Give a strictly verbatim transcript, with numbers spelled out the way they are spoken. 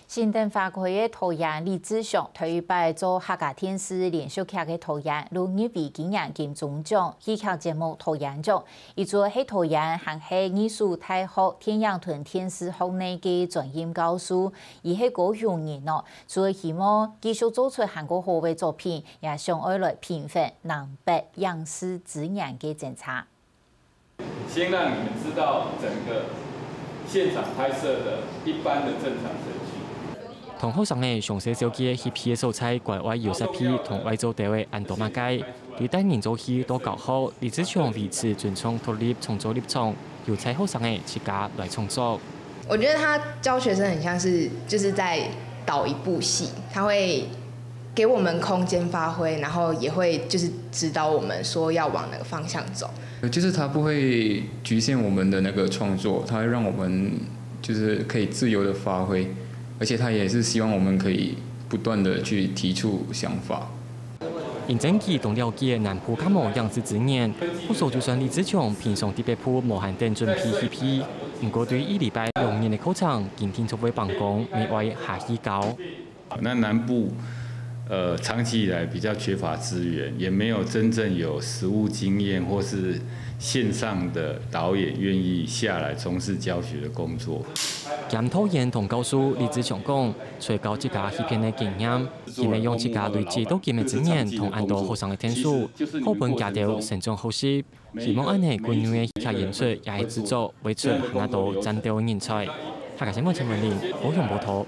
新店花開个導演李志祥，頭一擺做客家電視連續劇个導演，就入圍今年金鐘獎戲劇節目導演獎。佢就係導演，還係義守大學電影同電視學系个專任教授。佢係高雄人哦，除了希望繼續做出還過好个作品，也想愛來平衡南北影視資源个爭差。 先讓你們知道整個現場拍攝的一般的正常程序。同學生仔詳細紹介戲皮个所在，關愛有設備同愛做兜个恁多麼个。對帶人做戲到教學，李志祥維持尊重獨立創作立場，由在學生仔自家來創作。我覺得他教學生很像是就是在導一部戲，他會給我們空間發揮，然後也會就是指導我們說要往哪個方向走。就是他不会局限我们的那个创作，他会让我们就是可以自由的发挥，而且他也是希望我们可以不断的去提出想法。因爭佢當了解南部較無影視資源，故所就算李志祥平常在北部無閒等準備戲皮，毋過對一禮拜兩日个課程，今定著會放工，乜愛下去教。那南部，呃，長期以來比較缺乏資源，也沒有真正有實務經驗或是線上的導演願意下來從事教學的工作。兼導演同教授李志祥講，除教自家戲片个經驗，佢乜用自家累積到今个資源同恁多學生个天數，好分佢兜成長學習。希望恁呢，國內个戲劇演出也係製作，會出還較多戰鬥个人才。大家新聞陳文玲，高雄報導。